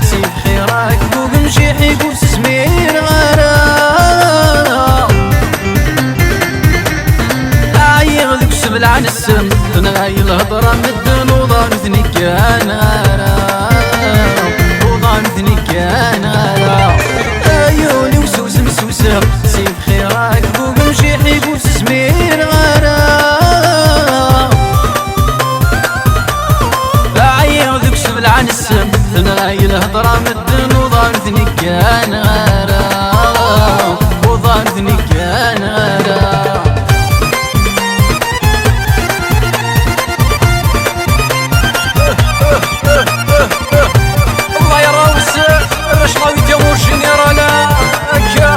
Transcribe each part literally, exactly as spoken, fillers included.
Si bxir-ak bu bemjiḥ-ik ur s-zmireɣ ara. Ɛyiɣ deg usebleɛ-nsen, tenɣa-yi lhedra, medden uḍan ur ten-gganeɣ ara. Uḍan ur ten-gganeɣ ara. Ay ul-iw susem, susem, si bxir-ak bu bemjiḥ-ik ur s-zmireɣ ara. Ɛyiɣ deg usebleɛ-nsen, tenɣa-yi lhedra, medden uḍan ur ten-gganeɣ ara. Uḍan ur ten-gganeɣ ara. الله يراوس الرشماوي ديال الجنرال. هكا.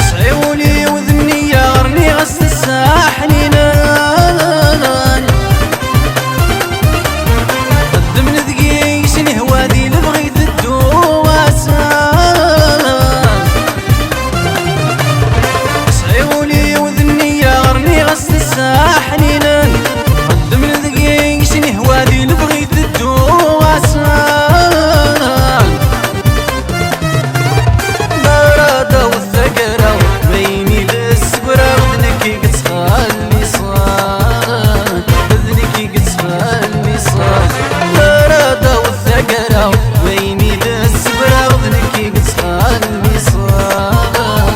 Sɛiɣ ul-iw d nniya, rniɣ-as tessaḥninen. Xeddmen deg-i sin ihwa di lebɣi teddu-asen. Sɛiɣ ul-iw d nniya, rniɣ-as tessaḥninen. Xeddmen deg-i sin ihwa di lebɣi teddu-asen. Mi ara d-taweḍ taggara, d ayen i d-ssegraɣ, d nekk i yettxelliṣen. D nekk i yettxelliṣen. Mi ara d-taweḍ taggara, d ayen i d-ssegraɣ, d nekk i yettxelliṣen.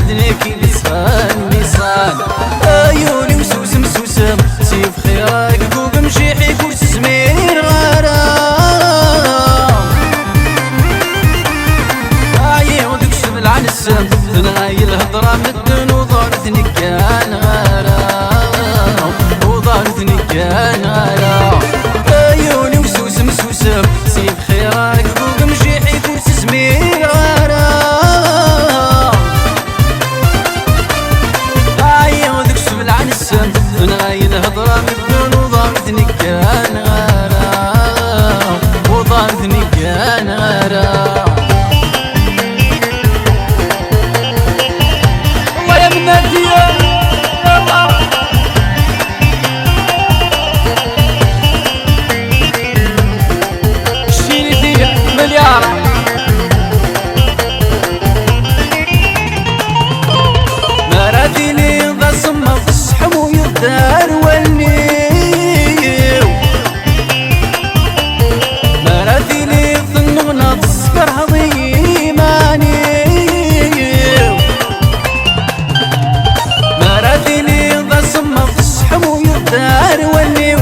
D nekk i yettxelliṣen. Ay ul-iw susem, susem, si bxir-ak bu bemjiḥ-ik ur s-zmireɣ ara. Ɛyiɣ deg usebleɛ-nsen, tenɣa-yi lhedra, medden uḍan ur ten-gganeɣ ara. Uḍan ur ten-gganeɣ ara. Ay ul-iw susem, susem, si bxir-ak bu bemjiḥ-ik ur s-zmireɣ ara. Ɛyiɣ deg usebleɛ-nsen, tenɣa-yi lhedra, medden uḍan ur ten-gganeɣ ara. Uḍan ur ten-gganeɣ ara. الله يا منادي، يا الله. شتيني فيا مليار. Ma ara tiliḍ d asemmaḍ, tesseḥmuyeḍ-d ar wallen-iw. Ma ara tiliḍ tennuɣnaḍ, teskerheḍ iman-iw. Mi ara tiliḍ d asemmaḍ, tesseḥmuyeḍ-d ar wallen-iw.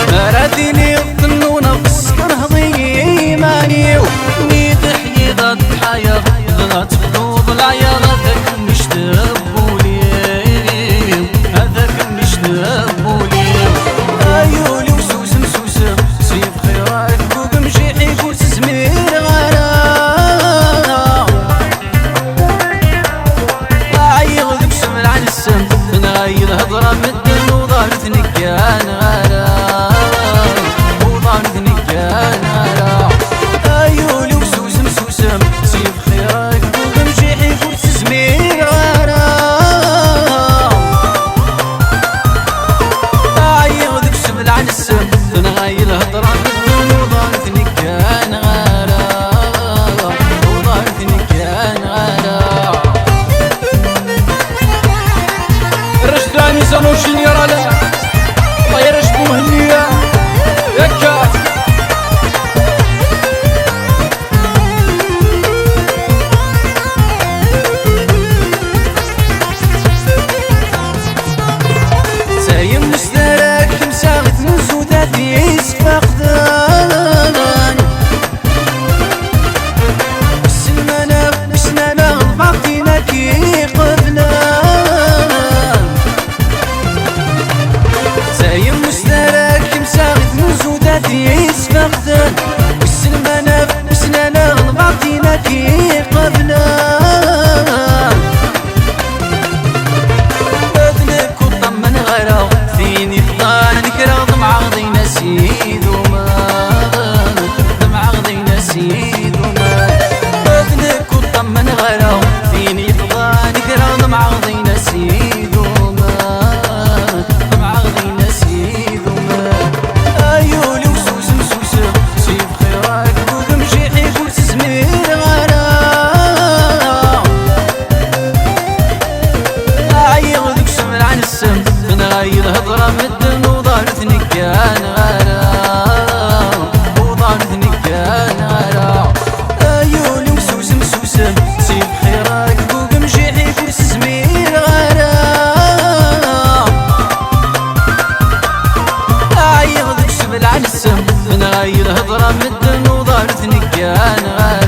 Mi ara tiliḍ tennuɣnaḍ, teskerheḍ iman-iw. Mi teḥyiḍ ad ḥayeɣ, dɣa tebduḍ leɛyaḍ, ad ak-mmecteb wul-iw, ad ak-mmecteb wul-iw. Ay ul-iw susem, susem, si bxir-ak bu bemjiḥ-ik ur s-zmireɣ ara. Ɛyiɣ deg usebleɛ-nsen, tenɣa-yi lhedra, medden uḍan ur ten-gganeɣ ara. Uḍan ur ten-gganeɣ ara. Ay ul-iw susem, susem, si bxir-ak bu bemjiḥ-ik ur s-zmireɣ ara. Ɛyiɣ deg usebleɛ-nsen, tenɣa-yi lhedra, medden uḍan ur ten-gganeɣ ara. Uḍan ur ten-gganeɣ ara. Rrec d aɛmizan ur général. Ay rrec bu Mhenni. Akka. Tayemmuct ara kem-saɣet n uzudat yesfeqden. Sselman-a, ssnana, lbaṭin-agi iqeblen. Tayemmuct ara Ay lhedra medden uḍar tneggan ara, uḍar tneggan ara. Ay ul-iw susem, susem, si bxir-ak bu bemjiḥ-ik ur s-zmireɣ ara. Ɛyiɣ deg sebleɛ n ssem, neɣ ay lhedra medden uḍar tneggan ara.